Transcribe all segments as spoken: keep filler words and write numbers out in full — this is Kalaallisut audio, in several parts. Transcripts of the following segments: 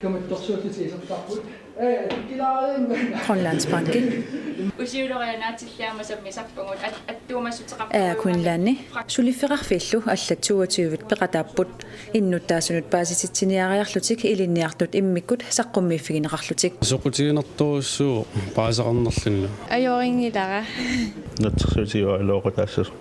Kamattorsuullutik isertarput. Ee, tikkilaariim. Grønlandsbanken. Usiulorianaatsilliama sammisarpugut at-, attuumassuteqarpugut. Air Greenlandi suliffeqarfiillu allat toogtyve peqataapput. Innuttaasunut paasititsiniariarlutik ilinniartut immikkut saqqummiiffigineqarlutik. Soqutiginartorujussuuvoq paasisaqarnerlunilu. Ajorinngilara. Natsersuutigivaat iluaqutaassasoq.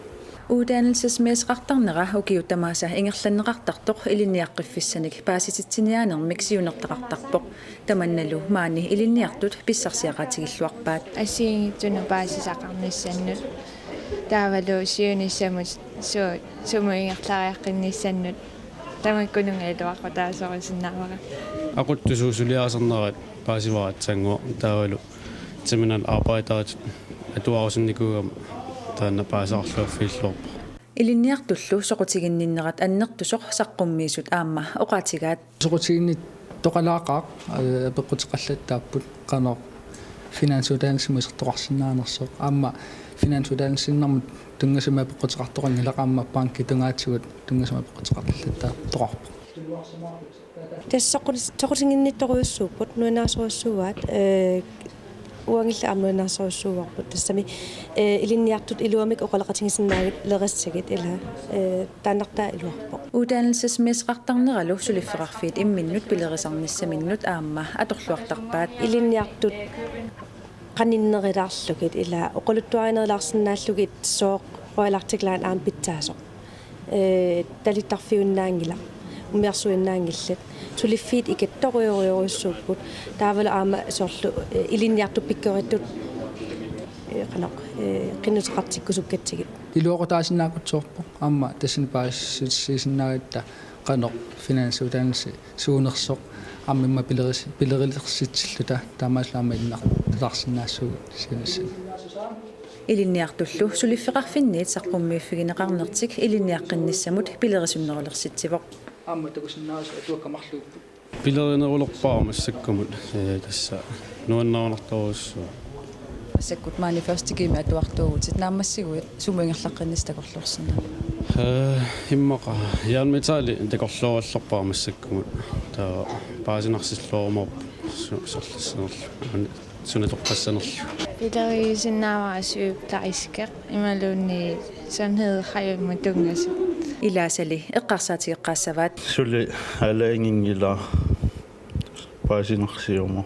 Uddannelsesmæssigt-qartarnera ukiut tamaasa ingerlanneqartartoq ilinniaqqiffissanik paasititsiniaanermik siunertaqartarpoq. Tamannalu maani ilinniartut pissarsiaqaatigilluarpaat. Assigiinngitsunut paasisaqarnissannut. Taavalu siunissamut su-, sumut ingerlariaqqinnissannut. Tamakkununnga iluaqutaasorusinnaavara. Aquttussat suliarisarnerat paasivara aatsaannguaq taavalu terminal arbejderitut atuarusunnikuugama taanna paasisaqarluarfigilluarpoq. Ilinniartullu soqutiginninnerat annertusoq saqqummiisut aamma oqaatigaat. Soqutiginnittoqalaaqaaq, ee, apeqquteqallattaapput qanoq finansuddannelsimut isertoqarsinnaanersoq. Aamma finansuddannelsiinnarmut tunngasumik apeqquteqartoqanngilaq aamma bankit tungaatigut tunngasumik apeqquteqallattaartoqarpoq. Tassa soqut-, soqutiginnittorujussuupput, nuannaarsorujussuuaat, ee, uangalu aamma nuannaarsorujussuuarput. Tassami, ee, ilinniartut iluamik oqaloqatigisinnaalerissagipput ilaa, ee, taannartaa iluarpoq. Uddannelsesmæssigt-qartarneralu suliffeqarfiit imminnut pilerisarnissaminnut aamma atorluartarpaat. Ilinniartut qaninnerulaarlugit ilaa oqaluttuarinerulaarsinnaallugit sooq Royal Arctic Line aamma pitsaasoq. Ee, talittarfiunnaanngilaq, umiarsuinnaanngillat. Suliffiit ikattorujorujussuupput. Taavalu aamma soorlu, ee, ilinniartut pikkorittut, ee, qanoq, ee, qinnuteqartikkusukkatsigit. Iluaqutaasinnaaqqutsoorpoq aamma tassani paasissutissiisinnaagatta qanoq finansuddannelsi suunersoq aamma immaqa pileris-, pilerilersitsilluta taamaasilluni aamma ilinniartulaarsinnaassuugut siunissami. Ilinniartullu suliffeqarfinniit saqqummiiffigineqarnertik ilinniaqqinnissamut pilerisunnerulersitsivoq. Aamma takusinnaasoq atuakkat marluupput. Pilerinerulerpara massakkumut, ee, tassa nuannaarunartorujussuuvoq. Massakkut maani første G-mi atuartuuvutit, naammassiguit sumut ingerlaqqinnissat takorloorsinnaaviuk? Ee, immaqa Jan Metali takorloorallarpara massakkumut. Taava paasinarsilluarumaarpoq su-, sorlissanerlu. Suna toqqassanerlu. Pileriusinnaavara sygeplejerske imaluunniit sundhed hjemmemut tunngasut. Ilaasali eqqarsaatigeqqaassavaat. Suli aalajanginngilara paasinarsiuvoq.